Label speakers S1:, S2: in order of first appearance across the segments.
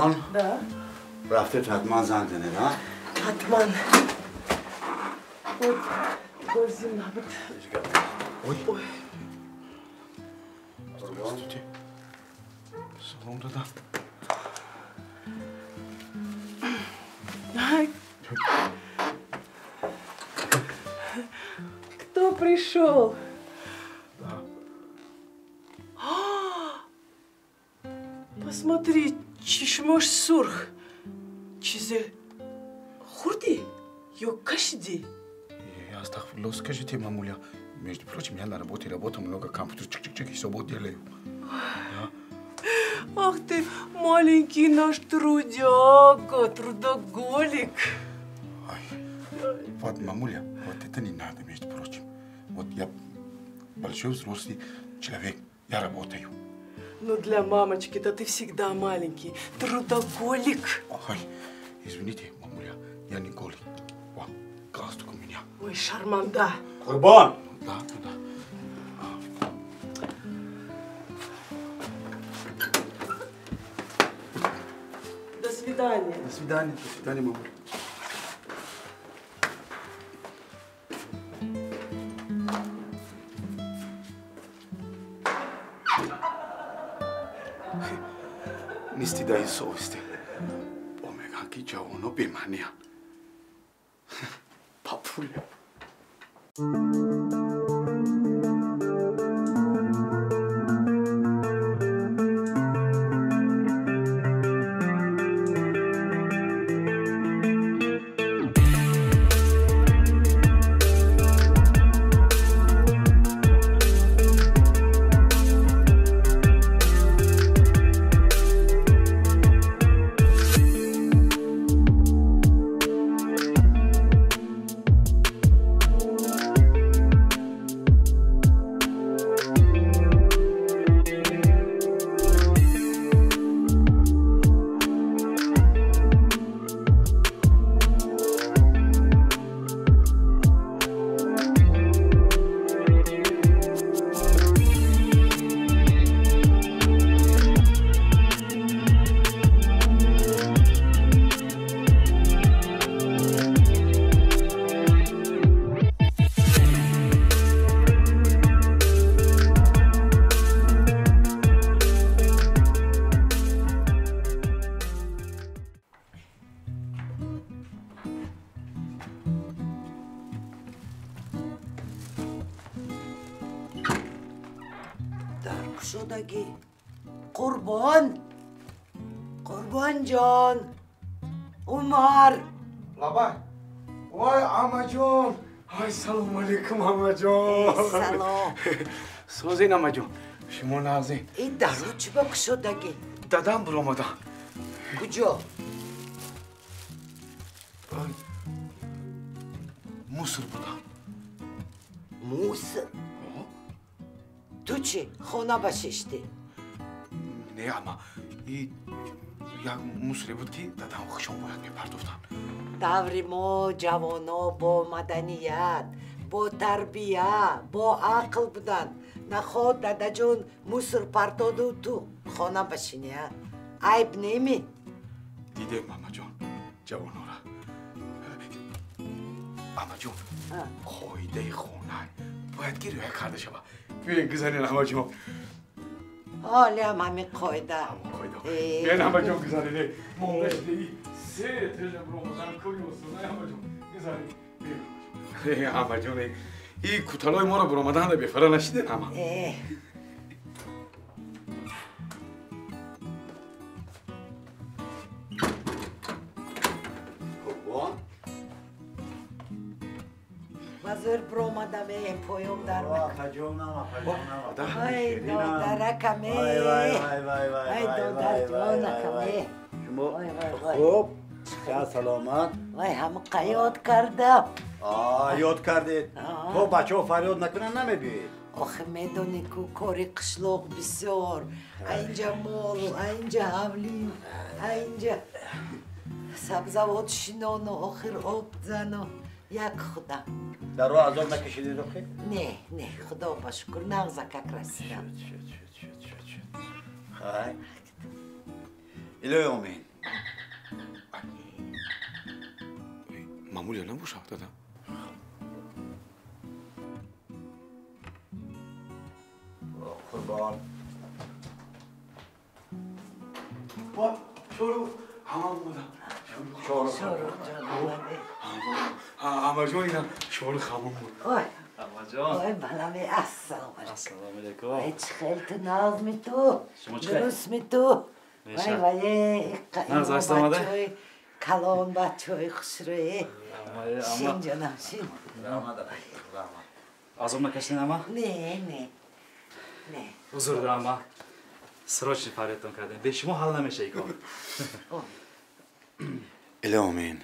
S1: Қурбон?
S2: Да.
S1: Рафтед ҳатман занг занед, а?
S2: Ҳатман. Вот, гӯрзин набуд.
S3: Ой. Здравствуйте. Салом, дада.
S2: Кто пришел?
S3: Да.
S2: Посмотри, чашмош сурх. Чизе хурди ё кашиди?
S3: Астағфируллоҳ, скажите, мамуля. Между прочим, я на работе работаю много, компьютер чик-чик-чик, и свобод делаю. Да?
S2: Ах ты, маленький наш трудяга, трудоголик.
S3: Ай, вот, мамуля, вот это не надо, между прочим. Вот я большой взрослый человек, я работаю.
S2: Ну, для мамочки-то ты всегда маленький трудоголик.
S3: Ой, извините, мамуля, я не голик. О, галстук у меня.
S2: Ой, шарманда.
S1: Қурбон!
S3: Да, да.
S2: До свидания.
S3: До свидания, до свидания, мамуля. Ни стыда и совести. Омега ки ҷавоно бемаъниянд. Папуля.
S4: Шудагӣ. Қурбон, Қурбонҷон, Умар.
S5: Лабай. Вой, амаҷон. Ай, салом алейкум, амаҷон.
S4: Салом.
S5: Созин, амаҷон. Шумо нағзин.
S4: Ин дару чӣ ба кушодагӣ?
S5: Дадам буромадан.
S4: Куҷо?
S5: Мусор будам.
S4: Мусор? Ту чӣ, хона ба шиштӣ?
S3: Не, ама, и як мусоре буд, ки дадам хушон бояд мепартофтанд.
S4: Даври мо ҷавоно бо маданият, бо тарбия, бо ақл буданд. Наход дадаҷон мусор партоду ту хона ба шинӣ, а? Айб неми?
S3: Дидем, амаҷон, ҷавонора. Амаҷон, қоидаи хона бояд ки риоя карда шавад. Биёен, гузарен, амаҷон.
S4: Ҳолиам ҳамин қоида.
S5: Биёен, амаҷон, гузарен. Монда шидаи се этажа буромадан кори осона, амаҷон. Гузарен. Амаҷон, и куталои моро буромаданда бефара нашиден, ама.
S1: Қурбон?
S4: Базор буромадам, поём дар
S1: Апаҷонам, апаҷонам.
S4: Ай, додаракаме.
S1: Вай, вай, вай, вай, вай,
S4: Ай,
S1: вай, вай,
S4: додарҷонакаме.
S1: Шумо
S4: Вай, вай, вай.
S1: хуб, сиҳат, саломат.
S4: Вай, ҳама ёд кардам.
S1: Ёд кардед. То бачаҳо фарёд накунанд, намебиёед.
S4: Охе, медонӣ ку, кори қишлоқ бисёр. Аинҷа молу, аинҷа ҳавлӣ, аинҷа сабзавот шинону, охир об зану. Як худам.
S1: Дар роҳ азоб накашидед охир?
S4: Не, не, худо ба шукр, нағза как расидам.
S1: Шуд, шуд, шуд, шуд, шуд. Хай. Илоҳи омин.
S5: Мамуля набошад, дада.
S1: Қурбон.
S5: Ва, шоро, ҳама омада.
S1: Шоро.
S4: Шоро ҷон омаде.
S5: Амаҷон ина шоро хамон буд.
S4: Ой.
S6: Амаҷон.
S4: Ой, баламе, ассалому алайкум.
S6: Ассалому алайкум.
S4: Ой, чӣ хел ту нағз ми ту?
S6: Шумо чӣ хел?
S4: Дуруст ми ту? Вай, вай,
S6: Нағз аст омада?
S4: Калон бачаҳои хушрӯе. Шин ҷонам, шин.
S1: Раҳмат, раҳмат.
S6: Азоб накашидин ама?
S4: Не, не. Не.
S6: Узр дорам ама. Срочно фарёдтон кардем. Бе шумо ҳал намеша ин кор.
S1: Иломин.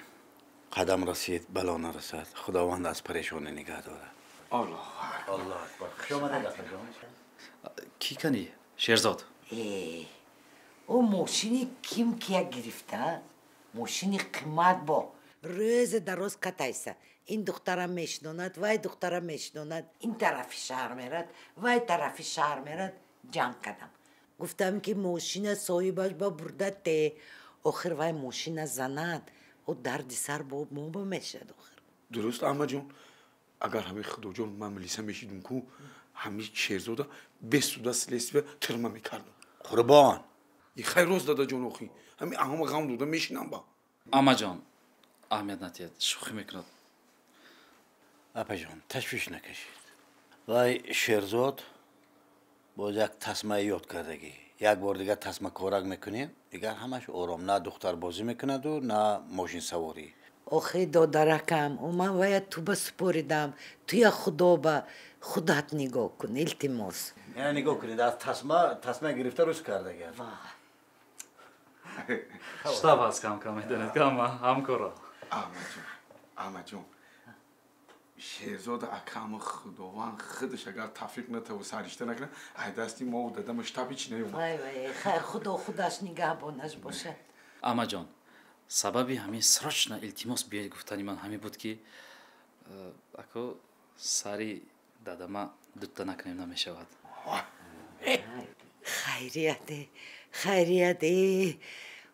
S1: Қадам расид, бало нарасад. Худованд аз парешонӣ нигаҳ дорад.
S5: Аллоҳ.
S1: Аллоҳ акбар. Хуш омадед, апаҷон.
S6: Кӣ кани? Шерзод.
S4: Э, ӯ мошини ким кия гирифта? Мошини қимат бо. Рӯзе дароз катайса. Ин духтарам мешинонад, вай духтарам мешинонад. Ин тарафи шаҳр мерад, вай тарафи шаҳр мерад. Ҷанг кардам. Гуфтам ки мошина соҳибаш ба бурда те. Охир вай мошина занад. Ӯ дарди сар бо мо ба мешавад охир.
S5: Дуруст, амаҷон. Агар ҳамин худоҷон ман милиса мешидум ку, ҳамин Шерзода без суда следствия тюрьма мекардам.
S1: Қурбон.
S5: И хайр рост дадаҷон охи. Ҳамин аҳама ғам дода мешинам ба.
S6: Амаҷон, аҳамият надиҳед, шӯхӣ мекунад.
S1: Апаҷон, ташвиш накашед. Вай Шерзод боз як тасмаи ёд кардагӣ. Як бор дигар тасма корак мекунем, дигар ҳамаш ором. На духтарбозӣ мекунаду, на мошинсаворӣ.
S4: Охи додаракам, ӯ ман вая туба супоридам. Туя худоба, худат нигоҳ кун, илтимос.
S1: Яъне нигоҳ кунед, аз тасма гирифта рӯз кардагӣ.
S6: Штаб ҳаст кам-кам, медонед, кам ҳамкоро.
S5: Амаҷон, амаҷон. Шерзода акама худованд худаш агар тавфиқ натаву саришта накунад, ай дасти мо дадама штаби чӣ наёмад.
S4: Вай, вай, хайр, худо худаш нигаҳбонаш бошад.
S6: Амаҷон, сабаби ҳамин срочно илтимос биёед гуфтани ман ҳамин буд ки ако сари дадама дутта накунем намешавад.
S4: Хайрияте, хайрияте.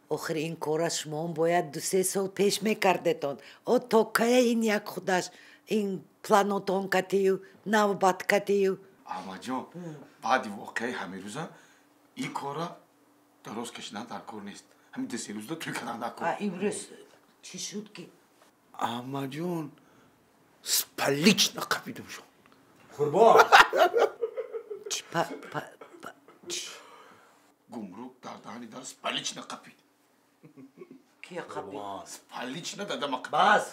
S4: Охир ин кора шумоам бояд 2-3 сол пеш мекардетон. О то кая ин як худаш ин планотон катию, навбат катию.
S5: Амаҷон, баъди воқеаи ҳамин рӯза ин кора дароз кашидан дар кор нест. Ҳамин 2-3 рӯзда тӯй кардан дар кор.
S4: Имрӯз чӣ шуд ки?
S5: Амаҷон, сполично қапидум шуд.
S1: Қурбон.
S4: Чӣ па па чӣ?
S5: Гумрук дар даҳани дар сполично қапид.
S4: Кия қапид?
S5: Сполично дадама қапид.
S1: Бас.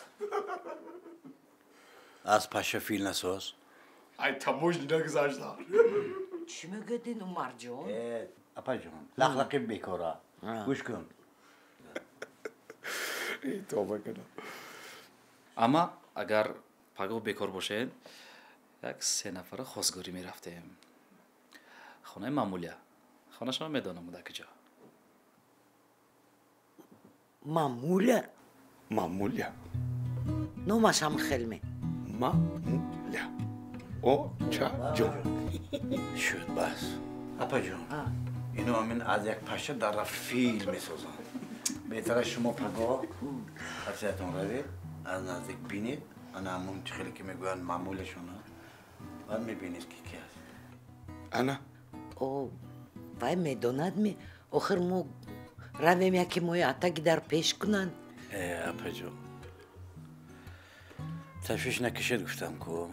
S1: Аз паша фил насоз.
S5: Ай таможни нагузашта.
S4: Чӣ мегӯед, Умарҷон?
S1: Э, апаҷон, лақлақи бекора. Гӯш кун.
S5: Тоба кардам.
S6: Амма агар пагоҳ бекор бошед, як 3 нафара хостгорӣ мерафтем. Хонаи Мамуля. Хонашро медонам дар куҷо.
S4: Мамуля?
S5: Мамуля.
S4: Номаш ҳам хелме.
S5: Мамуля. Очаҷон.
S1: Шуд бас. Апаҷон, ино ҳамин аз як паша дар фил месозанд. Беҳтара шумо пагоҳ ҳафтаятон равед, аз наздик бинед, ана ҳамон чӣ хеле ки мегӯянд мамулашона, баъд мебинед ки ки аст.
S5: Ана?
S4: О, вай медонад ми? Охир мо равем яке мои атаги дар пеш кунанд.
S1: Э, апаҷон, ташвиш накашед гуфтам ку.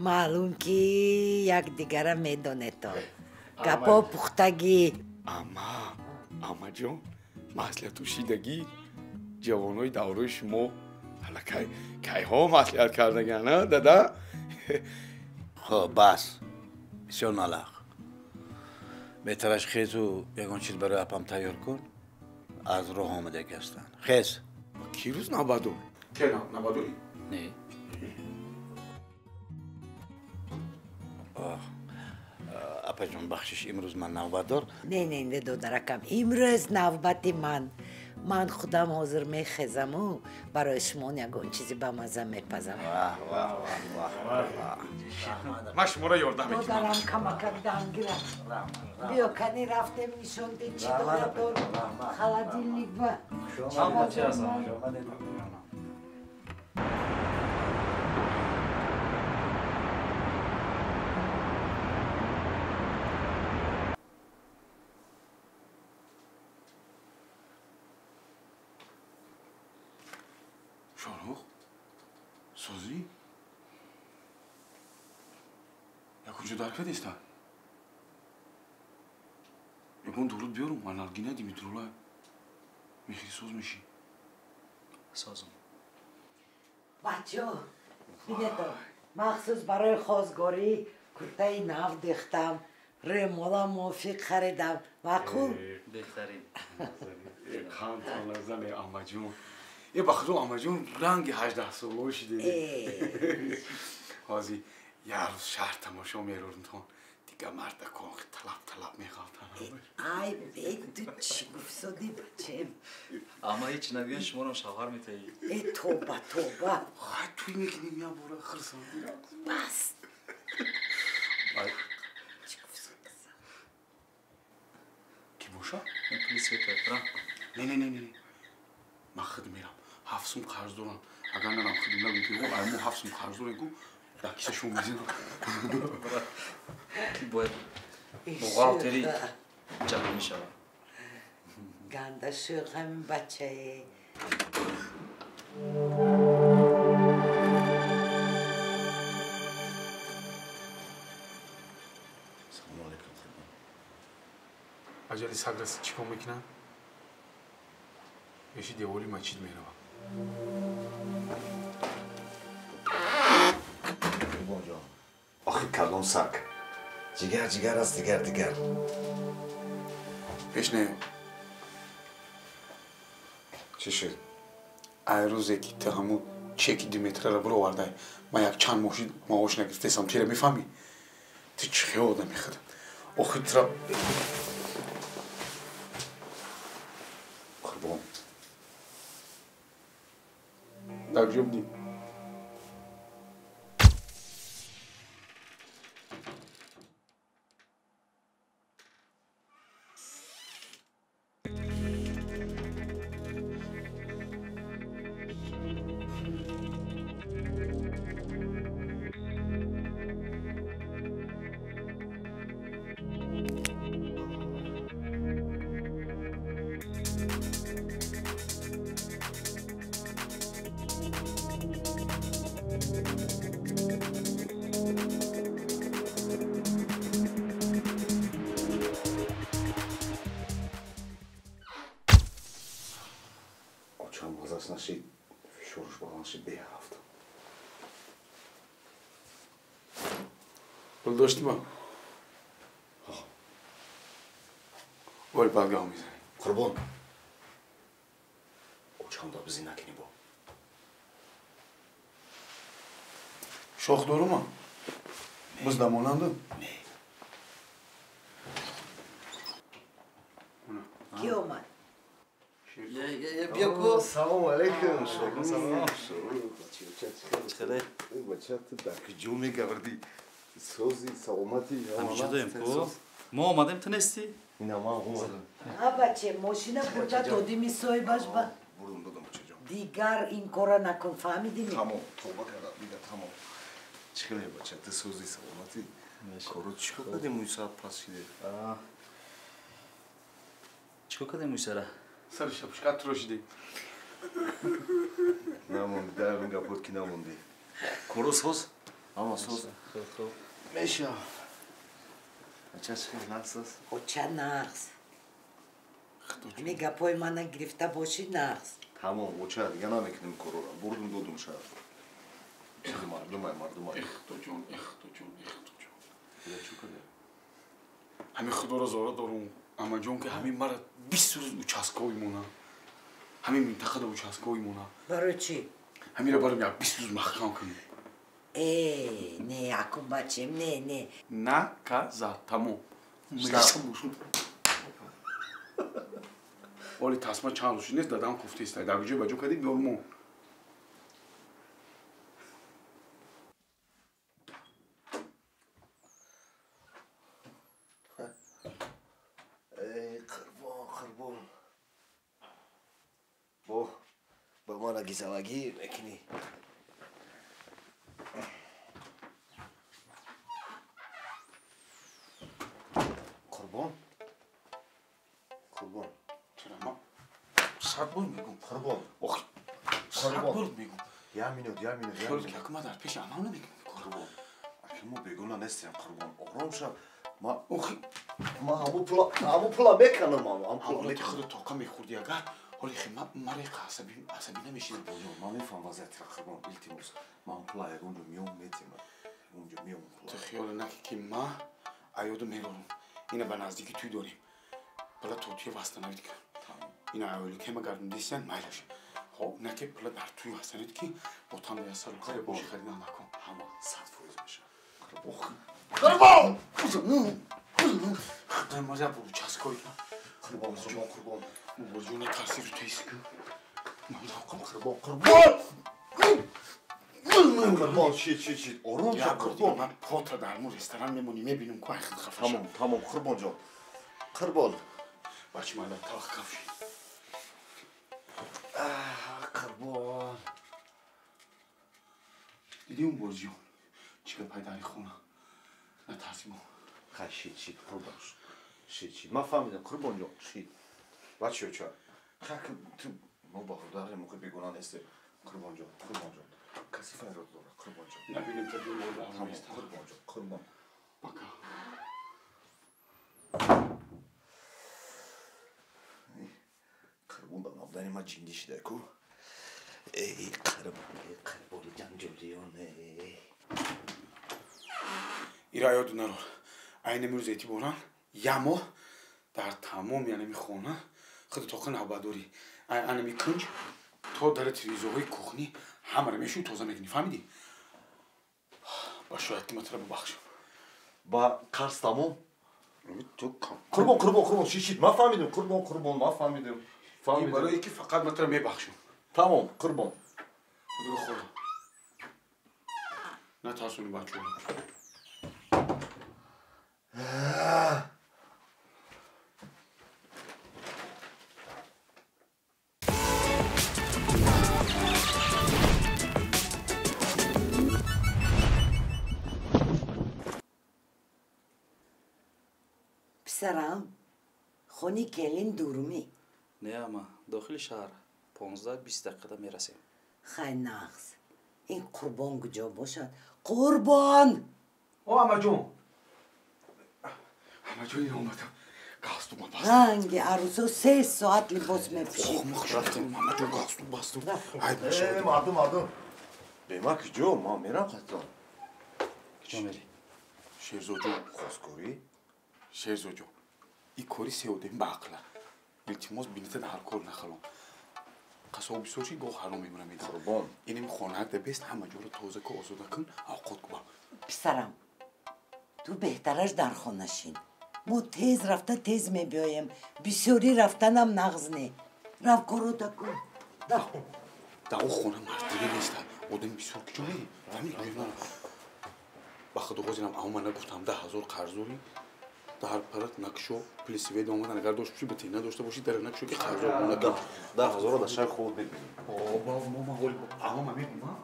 S4: Маълум ки якдигара медонедтон. Гапо пухтагӣ.
S5: Ама, амаҷон, маслиҳату шидагӣ ҷавонои даврои шумо аллакай кайҳо маслиҳат кардаган, а дада?
S1: Хоб, бас. Бисёр налақ. Беҳтараш хезу ягон чиз барои апам тайёр кун. Аз роҳ омадагӣ ҳастанд. Хез.
S5: Ки рӯз навбадор? Ке навбадорӣ?
S6: Не.
S1: Апаҷон, бахшиш, имрӯз ман навбатдор.
S4: Не, не, не, додаракам, имрӯз навбати ман. Ман худам ҳозир мехезаму барои шумо ягон чизи бамаза мепазам.
S5: Ман шуморо ёрдам мекунам.
S4: Додарам камакак дам гирад. Биё кани рафтем нишон де чӣ дорад дор холодильник ба.
S5: Шоҳрух, созӣ? Я куҷо дар кардеста? Ягон дуруд биёрум, аналгина димитрола. Мехри соз мешӣ.
S6: Созум.
S4: Бачо, бинето, махсус барои хозгорӣ куртаи нав дехтам, ремолам мувофиқ харидам. Маъқул?
S6: Беҳтарин.
S5: Қантона зане амаҷон. Е ба худо амаҷон ранги 18 соло шиде. Ҳози як рӯз шаҳр тамошо мерордтон. Дига мардакон талаб талаб меғалтан.
S4: Ай, ту чӣ гуфтодӣ, бачем?
S6: Ама ҳеч нагӯян шуморо шавҳар метаҳӣ.
S4: Э, тоба, тоба.
S5: Хай туй мекунем як бора хирсандӣ.
S4: Бас. Чӣ гуфтодӣ?
S5: Ки боша?
S6: Пули света бирам.
S5: Не, не, не, не. Ман худ мерам. 7 сум қарз дорам. Агар нарам худм нагӯм ки ай мо 7 сум қарз дорем ку дар киса шумо мезинам.
S6: Бояд бухгалтери ҷалб мешавад.
S4: Ганда шӯх ҳамин бачае.
S1: Салому алейкум, Қурбон.
S5: Аҷали саг расид, чӣ кор мекунам? Пеши девори мачид меравам.
S1: Қурбонҷон, охи калон саг. Ҷигар ҷигар аст, дигар дигар.
S5: Пеш не.
S1: Чӣ шуд?
S5: Ай рӯзе ки ту ҳамун чеки 2 метраро бировардай, ман як чанд моҳ маош нагирифтесам, тира мефаҳмӣ? Ту чӣ хел одами худ? Охи тра
S1: Қурбон.
S5: Дар куҷо будӣ?
S1: Очам мазаш нашид, фишораш баланд шид беҳафт.
S5: Пул доштӣ ба? Вори баъд гав мезанем.
S1: Қурбон. Очам да бизӣ накунӣ бо.
S5: Шох дорума? Бизда монанду?
S1: Не.
S4: Ки омад?
S6: Биё ку.
S1: Салому алейкум.
S6: Салом.
S1: Чӣ Бача, ту дар куҷо мегардӣ? Сози, саломатӣ?
S6: Ҳамиҷо доем ку. Мо омадем, ту нестӣ?
S1: Ина ман омадам.
S4: А баче, мошина бурда додими соҳибаш ба?
S1: Бурдум, додам, бачаҷон.
S4: Дигар ин кора накун, фаҳмидими?
S1: Тамом, тавба кардам, дигар тамом. Чӣ хеле, бача, ту сози, саломатӣ? Коро чӣ кор кардем, мӯи сар пас шиде?
S6: Чӣ кор кардем мӯи сара?
S5: Сари шапушка турошидӣ.
S1: Намонди, дар ин гапот ки намонди. Коро соз? Ҳама соз?
S6: Хуб, хуб.
S1: Меша. Бача, чӣ хел нағз аст?
S4: Оча, нағз. Ҳамин гапҳои мана гирифта бошӣ, нағз.
S1: Тамом, оча, дигар намекунем корора. Бурдум, додум шаҳр. Чизи мардумай, мардумай.
S5: Эхтоҷон, эхтоҷон, эхтоҷон.
S1: Дигар чӣ кардем?
S5: Ҳамин худоро зора дорум, амаҷон, ки ҳамин мара 20 рӯз участковый монам. Ҳамин минтақада участковый монам.
S4: Барои чӣ?
S5: Ҳаминро барам як 20 рӯз маҳкам кунем.
S4: Э, не, акун бачем, не, не.
S5: Наказа, тамом. Милиса бошум. Оли тасма чанд рӯз нест, дадам куфтест. Дар куҷо ба ҷо кардӣ биёр мо.
S7: Эй, Қурбон, Қурбон. Бо ба мана гизалагӣ мекунӣ. Қурбон? Қурбон.
S5: Чаро ма 100 бор мегӯм.
S7: Қурбон.
S5: Ох, 100 бор мегӯм.
S7: Я минут, я минут, я
S5: Хёл
S7: минут.
S5: ки ма дар пеши амам намекунам.
S7: Қурбон. Аки мо бегуна нестем, Қурбон. Ором шав. Ма
S5: Охи,
S7: ма ҳамун пула меканам, ҳамун пула
S5: ҳамон
S7: меканам.
S5: худ тоқа мехӯрди агар ҳоли хе ма маре асабӣ асабӣ намешидам.
S7: Қурбонҷон, ман мефаҳмам вазъиятро, Қурбон, илтимос. Ман пула ягон ҷо меом метем. Ягон ҷо меом
S5: Ту
S7: пула.
S5: хиёл накӣ ки ма аёду мерорум. Ина ба наздикӣ туй дорем. Пула то туя восстановить кар. Ина аёли кема гардондисиян майлаш. Хоб, наке пула дар туй восстановить ки бо там ясару кар боши харидан накун.
S7: Ҳама 100% мешавад.
S5: Ох, Қурбон! Худой маза бу участкой.
S7: Қурбон, Қурбон, Қурбон.
S5: Бобоҷон натарси ру тейску. Ман ҳаққам.
S7: Қурбон, Қурбон! Қурбон, шит, шит, шит. Ором шав,
S5: Як бор дига
S7: Қурбон.
S5: ман потра дар мо ресторан мемонӣ мебинам ку ай худ хафа шавам.
S7: Тамом, тамом, Қурбонҷон. Қурбон.
S5: Бачи ман талх кафши.
S1: Қурбон.
S5: Дидӣ он бозиён чӣ гапай дари хона? Натарси мо.
S7: Хай, шит, шит, Қурбон. Шит, шит. Ман фаҳмидам, Қурбонҷон, шит. Бачо, ча. Хак ту мо ба худ мо бегуна нестем. Қурбонҷон, Қурбонҷон. Каси файрод дора, Қурбонҷон.
S5: Набинем та бемор дар
S7: Тамом,
S5: ресторан.
S7: Қурбонҷон, Қурбон.
S5: Пока.
S7: Қурбон дар набудани ман ҷиндӣ шида ку.
S1: Эй, Қурбон, эй, Қурбони ҷанҷолиён, эй.
S5: Ира ёду нарор. Айни имрӯз эътиборан як моҳ дар тамоми анами хона худ тоқа навбатдорӣ. Ай анами кунҷ то дари телевизорҳои кухнӣ ҳамаро мешӯй тоза мекунӣ. Фаҳмидӣ? Ба шояд ки ман туро бубахшам.
S7: Ба қарз тамом?
S5: Ту кам.
S7: Қурбон, Қурбон, Қурбон, шит, шит. Ман фаҳмидам, Қурбон, Қурбон, ман фаҳмидам.
S5: Ин
S7: Фаҳмидам.
S5: барое ки фақат ман туро мебахшам.
S7: Тамом, Қурбон.
S5: Худро худо. Натарсони бачаҳо.
S4: Писарам, хони келин дурмӣ.
S6: Не, ама, дохили шаҳр 15-20 дақиқада мерасем.
S4: Хай нағз. Ин Қурбон куҷо бошад? Қурбон!
S5: О, амаҷон. Амаҷон, ин омадам. Галстук ма бастам.
S4: Ранги арӯсо 3 соат либос мепӯшид.
S5: Ох, ма рафтем, амаҷон, галстук бастам. Ай,
S7: Э, мардум, мардум. Бема куҷо? Ман мерам қатон.
S6: Куҷо мерӣ?
S5: Шерзоҷон,
S7: Хосгорӣ?
S5: Шерзоҷон, ин кори сеодем ба ақла. Илтимос бинита дар кор нахалон. Қасоб бисёр ши гоҳ ҳаром мемурам медам.
S7: Қурбон.
S5: Инем хонаак да бест ҳама ҷоро тоза ку, озода кун, авқот куба.
S4: Писарам, ту беҳтараш дар хона шин. Мо тез рафта тез мебиёем. Бисёрӣ рафтанам нағз не. Рав корота кун. Рав.
S5: Дар о хона мардига неста. Одам бисёр куҷо мерӣ? Фаҳмидӣ куҷо мера? Ба худо ҳозирам ама нагуфтам 10 000 қарздорӣ. Дар парат накшо, пули свет омадан агар дошта бошӣ битӣ, надошта бошӣ дар накшо ки қарздор монда.
S7: 10 000-ро дар шаҳри худ мебинем.
S5: О, ба мо ма ҳоли ама ма мебинам.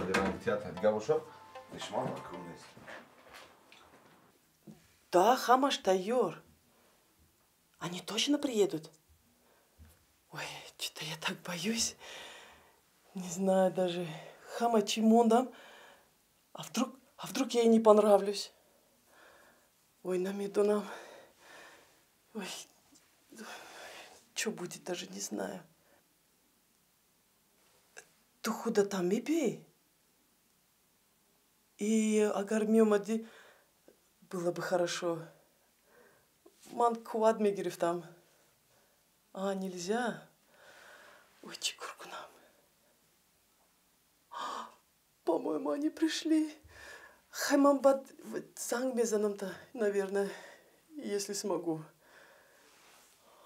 S7: Агар ранги театр дига бошад, душман макрӯ нест.
S2: Да, ҳамаш тайёр. Они точно приедут? Ой, что-то я так боюсь. Не знаю даже. Ҳама чӣ мондам. А вдруг я ей не понравлюсь? Ой, намедонам. Ой, что будет, даже не знаю. Ту худатам мебиёй? И агар меомадӣ, было бы хорошо. Ман қувват мегирифтам. А, нельзя? Ой, чӣ кор кунам? По-моему, они пришли. Хай ман бад занг мезанам-то, наверное, если смогу.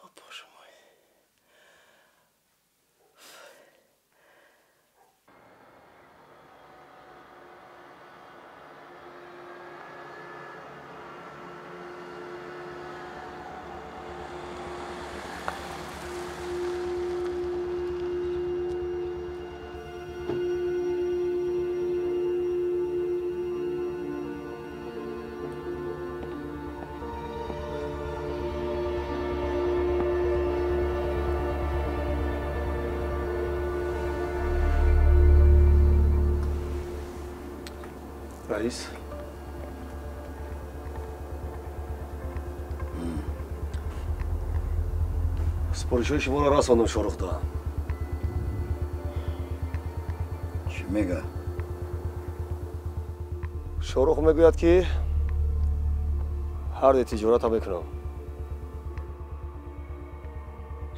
S2: О, боже мой.
S8: Супоришҳои шуморо расондам, Шоҳрухда.
S1: Чӣ мега?
S8: Шоҳрух мегӯяд, ки ҳар ди тиҷората мекунам.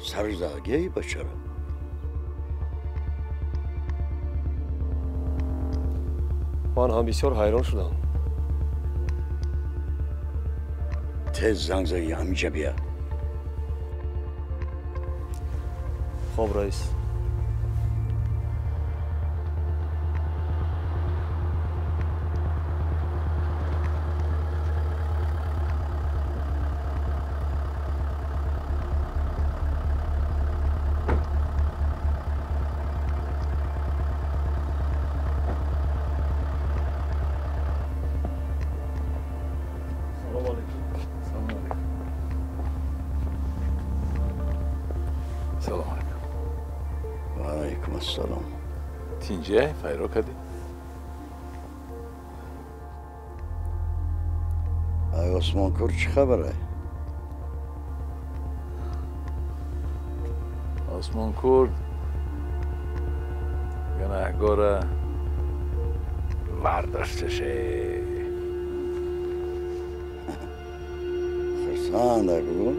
S1: Сарзагии бачара.
S8: Ман ҳам бисёр ҳайрон шудам.
S1: Тез занг зади, ҳаминҷа бия.
S8: Хоб, раис.
S9: Файро кардӣ?
S1: Ай Осмонкур чӣ хабаре?
S9: Осмонкур гунаҳгора вардошташе.
S1: Хурсанд бигӯ.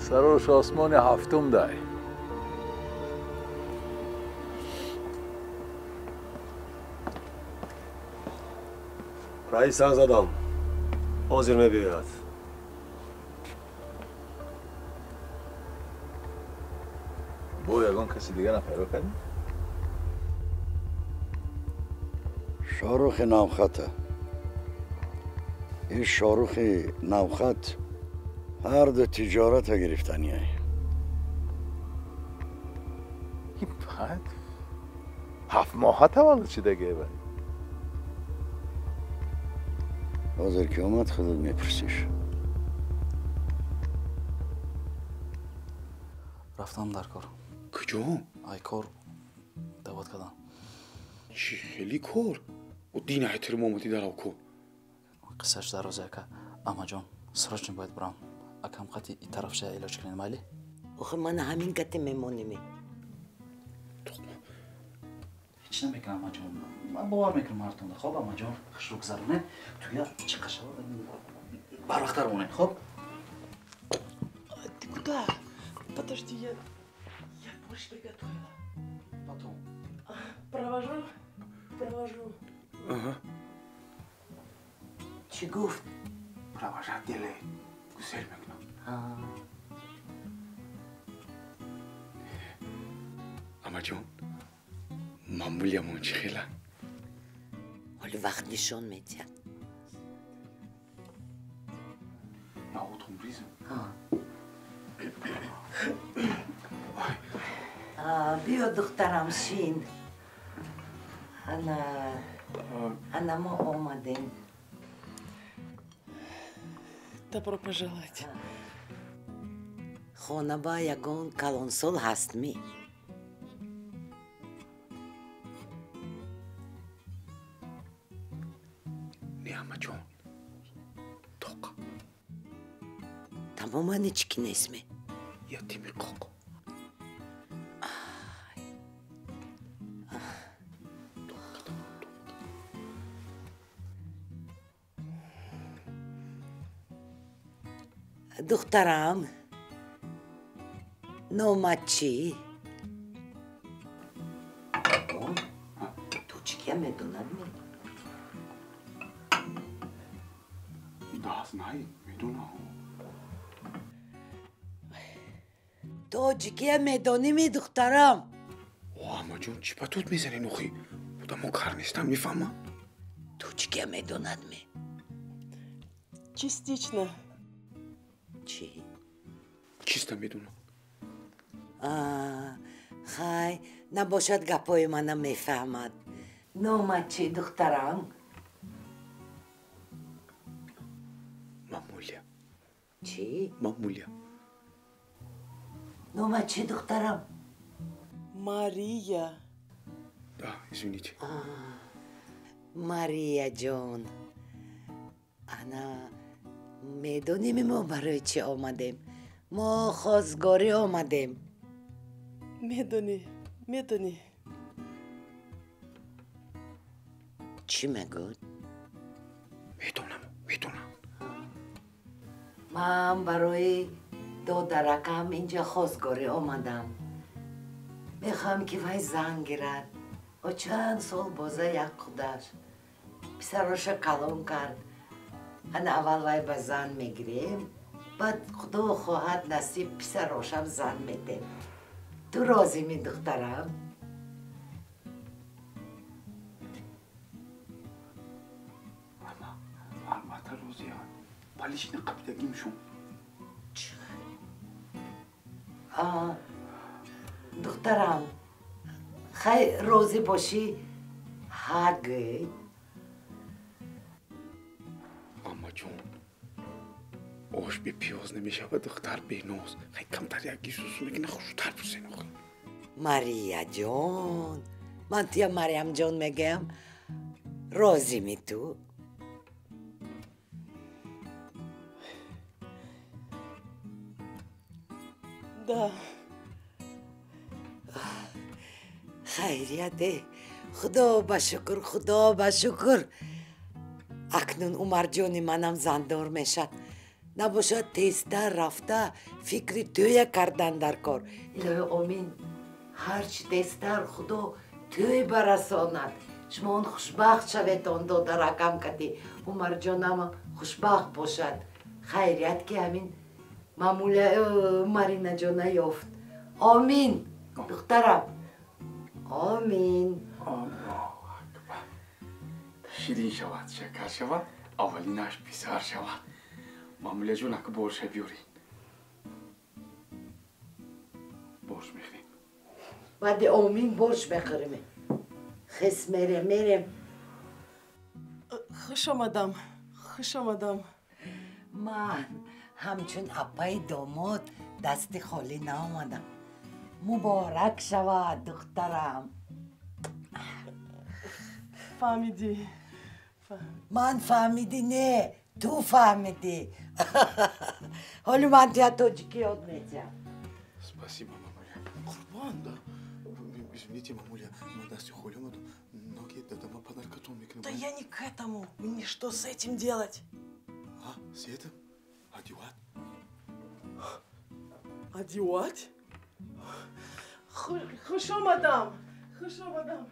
S9: Сарош осмони ҳафтум дай.
S8: Раис занг задам. Ҳозир мебиёяд.
S9: Бо ягон каси дигарам пайдо кардӣ?
S1: Шоҳрухи навхата. Ин Шоҳрухи навхат ҳар ду тиҷората гирифтанияй.
S9: Ин баъд ҳафт моҳа таваллуд шудагие бай.
S1: Ҳозир ки омад, худат мепурсиш.
S6: Рафтам дар кор.
S5: Куҷо?
S6: Ай кор даъват кардам.
S5: Чӣ хели кор? О дина ҳайтирм омадӣ дар ав кор.
S6: Қиссаш дарозе, ака. Амаҷон, срочно бояд бурам. Акам қати и тарафша илоҷ кунед, майли?
S4: Охир мана ҳамин кати мемонем.
S6: Ҳеч намекунам, амаҷон. Ман бовар мекунам ҳартонда. Хоб, амаҷон, хушрӯ гузаронед. Туя чиқа шавад, барвақттар монед, хоб?
S2: Ты куда? Подожди, я борщ приготовила.
S6: Потом.
S2: Провожу? Провожу.
S5: Ага.
S4: Чӣ гуфт?
S5: Провожать делай. Гусел мекунам. Амаҷон, мамулямон чӣ хела?
S4: Ҳоли вақт нишон медиҳад.
S5: Наотум ризм.
S4: Биё, духтарам, шин. Ана мо омадем.
S2: Добро пожаловать.
S4: Хона ба ягон калонсол ҳастми?
S5: Не, амаҷон, тоқ.
S4: Тамоман ҳеҷ ки нестми?
S5: Ятими қоқ.
S4: Духтарам, номат чӣ? Тоҷикия медонадми?
S5: Да, знаю, медонам.
S4: Тоҷикия медоними, духтарам?
S5: О, амаҷон, чӣ ба тут мезанӣ, нухи? Одамо кар нестам, мефаҳмам.
S4: Тоҷикия медонадми?
S2: Частично.
S4: Чӣ?
S5: Чисто медонам.
S4: Хай, набошад гапҳои мана мефаҳмад. Номат чӣ, духтарам?
S5: Мамуля.
S4: Чӣ?
S5: Мамуля.
S4: Номат чӣ, духтарам?
S2: Мария.
S5: Да, извините.
S4: Мария ҷон, ана медонем мо барои чӣ омадем? Мо хостгорӣ омадем.
S2: Медонӣ, медонӣ.
S4: Чӣ мегӯд?
S3: Медонам, медонам.
S4: Ман барои додаракам инҷа хостгорӣ омадам. Мехоҳам ки вай зан гирад. О чанд сол боза як худаш. Писароша калон кард. Ана аввал вай ба зан мегирем, баъд худо хоҳад насиб писарошам зан медем. Ту розӣ ми, духтарам?
S3: Албатта розиам. Вале қабидагим шум.
S4: Духтарам, хай розӣ бошӣ, ҳа гӯй.
S3: Аммаҷон, ош бепиёз намешавад, духтар беноз. Хай камтар як гисусу мекина, хушутар пурсен охи.
S4: Марияҷон, ман туя Марьямҷон мегӯям. Розӣ ми ту?
S2: Да.
S4: Хайрияте, худо ба шукр, худо ба шукр. Акнун Умарҷони манам зандор мешад. Набошад тезтар рафта фикри тӯя кардан дар кор. Илоҳи омин, ҳарчи тезтар худо тӯй барасонад. Шумо он хушбахт шавед, он додаракам кати. Умарҷонам хушбахт бошад. Хайрият ки ҳамин мамуля Маринаҷона ёфт. Омин, духтарам. Омин.
S3: Аллоҳу акбар. Ширин шавад, шакар шавад, аввалинаш писар шавад. Мамуляҷон, ака борша биёред. Борш мехӯрем.
S4: Баъди омин борш мехӯрем. Хес мерем, мерем.
S2: Хуш омадам, хуш омадам.
S4: Ман ҳамчун апаи домод дасти холӣ наомадам. Муборак шавад, духтарам.
S2: Фаҳмидӣ.
S4: Ман фаҳмидӣ не, ту фаҳмидӣ. Ҳоло ман туя тоҷикӣ ёд медиҳам.
S3: Спасибо, мамуля. Қурбон, да. Извините, мамуля, ман дасти холӣ омадам. Ноги дадама подаркатон мекунам.
S2: Да я не к этому. Мне что с этим делать?
S3: А, с этим? Одевать?
S2: Одевать? Хорошо, мадам. Хорошо, мадам.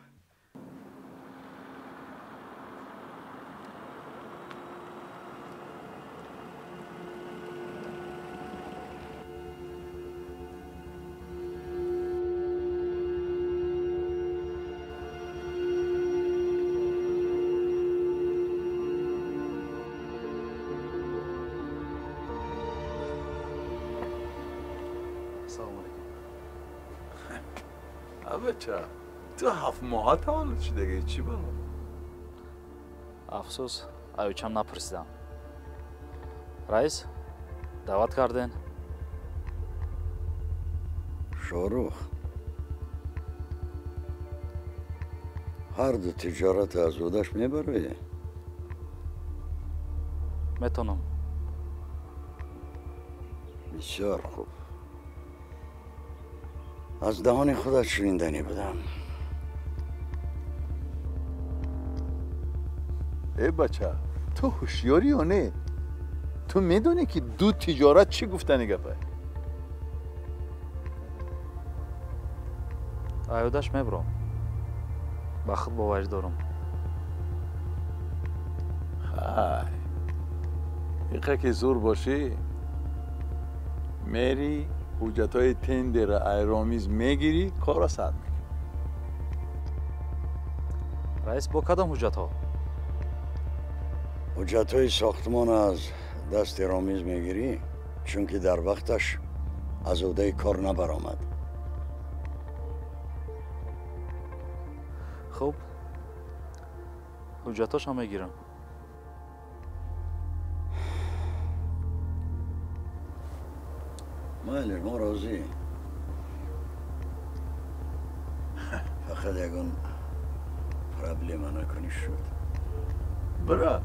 S9: بچه تو 7 ماه تولد شده دیگه چی بابا؟
S6: افسوس ایوچم نپرسیدم. رئیس دعوت کردن؟
S1: شاروخ هر دو تجارت از عهده‌اش میبره.
S6: میتونم.
S1: بسیار خوب. از دهان خودت شنیدنی بودم.
S9: ای بچه تو هوشیاری یا نه؟ تو میدونی که دو تجارت چی گفتنی گپه؟
S6: ایودش میبرم. با خود باوری دارم.
S9: خای اینقدر که زور باشی میری حجت‌های تندر ایرامیز میگیری، کار را سر میکنی.
S6: رئیس با کدام حجت‌ها؟
S1: حجت‌های ساختمان از دست رامیز میگیری، چون که در وقتش از عهده کار نبرآمد.
S6: خب حجتاش هم میگیرم.
S1: مایلش ما راضی. فقط یگان پرابلم نکنی شد.
S9: برا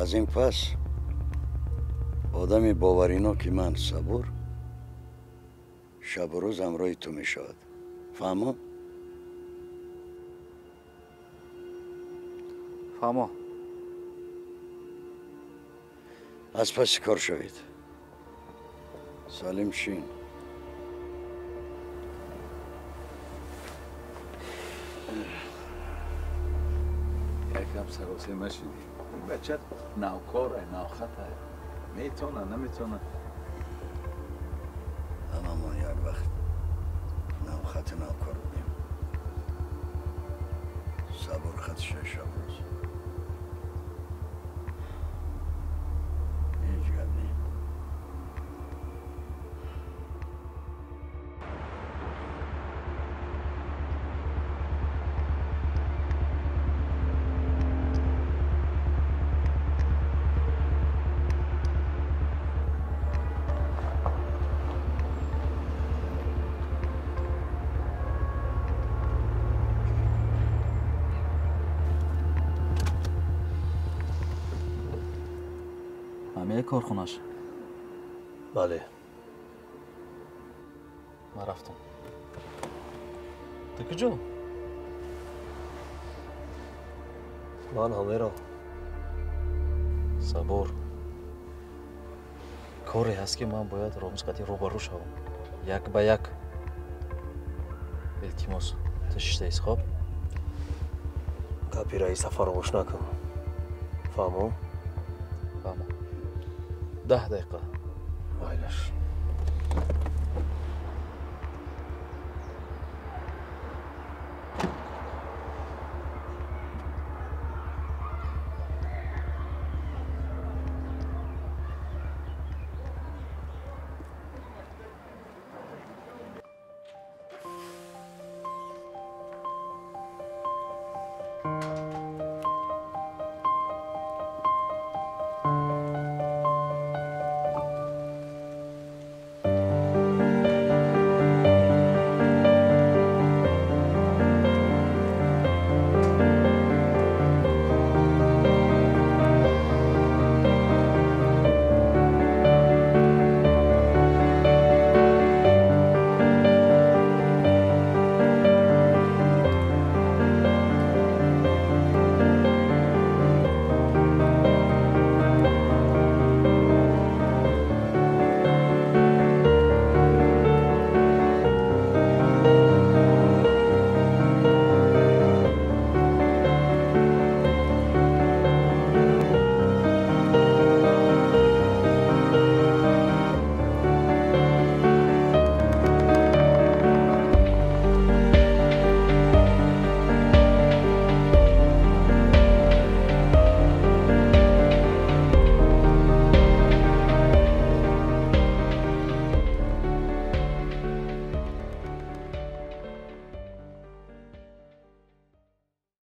S10: Аз ин пас одами бовариноки ман Сабур шабу рӯз ҳамроҳи ту мешавад. Фаҳмо?
S6: Фаҳмо.
S10: Аз паси кор шавед. Салим шин.
S9: Якам саросема шудӣ. Ин бача навкора, навхата. Метавона, наметавона.
S10: Ҳамамон як вақт навхати навкор будем. Сабур хатша шабу рӯз. Ҳеҷ гап не.
S6: Корхонаш?
S8: Бале.
S6: Ман рафтам. Ту куҷо?
S8: Ман ҳам мерам.
S6: Сабур. Коре ҳаст, ки ман бояд Ромиз қатъи рӯбарӯ шавам. Як ба як. Илтимос, ту шиштаист, хоб?
S8: Гапи раиса фаромӯш накун. Фаҳмо?
S6: Фаҳмо. 10 дақиқа.
S8: Майлаш.